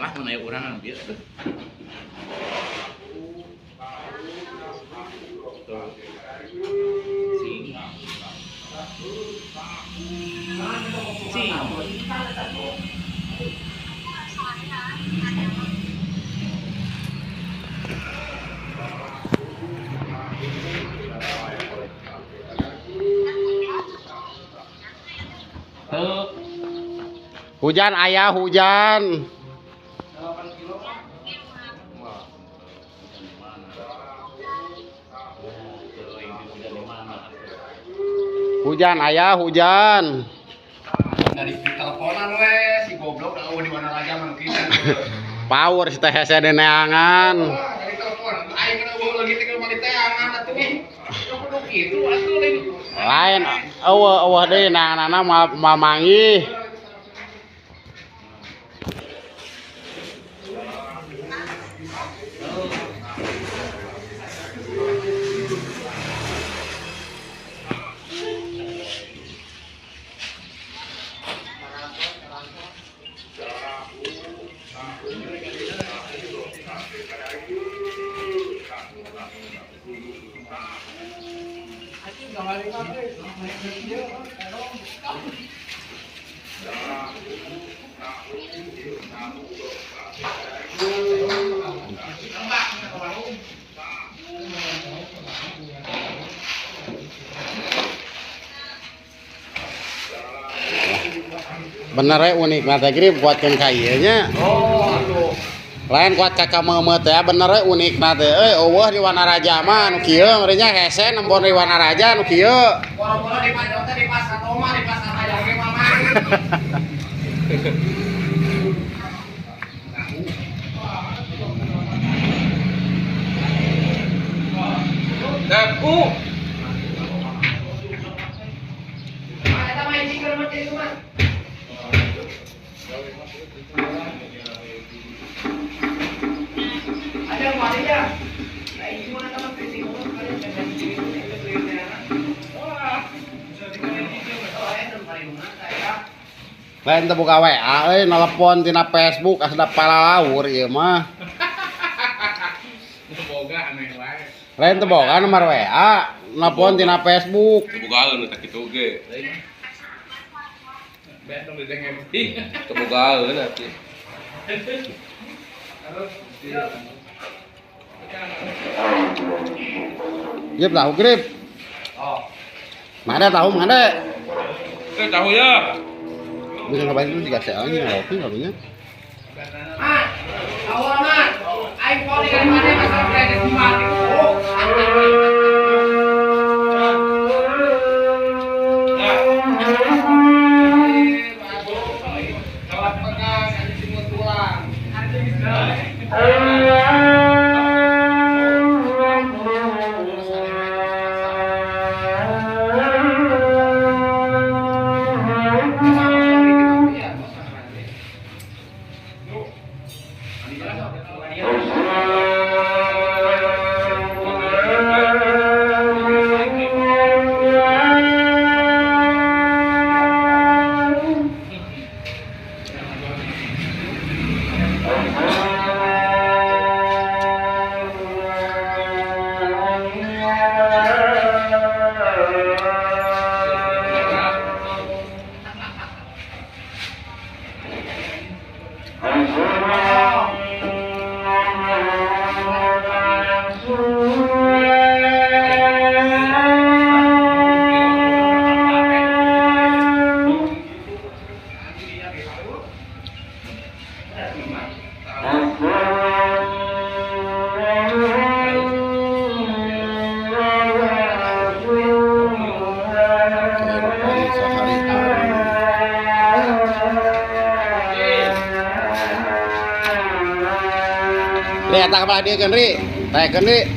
Lah mun aya urang anu bieu tuh. Tuh. Sing. Sing. Tuh. Hujan ayah hujan. Wah, hujan di mana? Tuh, ini hujan di mana? Hujan ayah hujan. Dari teleponan we si goblok da eueuh di mana raja mah kitu. Power si teh hese neangan. Wah, dari telepon aing kana eueuh lagi teh mah diteangan atuh. Yo kudu kitu atuh lain. Lain eueuh eueuh deui neanganana moal moal manggih. Bener we unik na teh grip kuatkeun ka ieu nya. Oh, aduh. Lain kuat ka kameumeuh teh bener we unik na teh. Euy eueuh di Wanaraja mah anu kieu ngerinya hese nempon di Wanaraja anu kieu. Boro-boro di pajak teh di pasar Roma, di pasar Hayang ge mah. Daku. Eta mah hiji keur mah kitu mah. Ada yang mau aja? Nah, ini mana teman kritik ngomong kalian jangan itu Wah, Lain teu buka WA euy nelepon tina Facebook asda palalaur ieu mah. Boga aneh wae. Lain teu boga nomor WA, nelepon tina Facebook. Teu bogaeun eta kitu ge. Beak dong didenge sih. Teu bogaeun atuh. Yep tahu grip. Oh. Mana tahu mana? Eh tahu ya. Bisa ngapain itu juga saya ini ngopi karunya. Mat, awal mat. Aing poli dari mana masalah kredit di mana? Oh. Salah pegang, ada simut tulang. Kehidupan sehari-hari. Ri, eta kabelah dieu keun Ri. Taekeun Ri.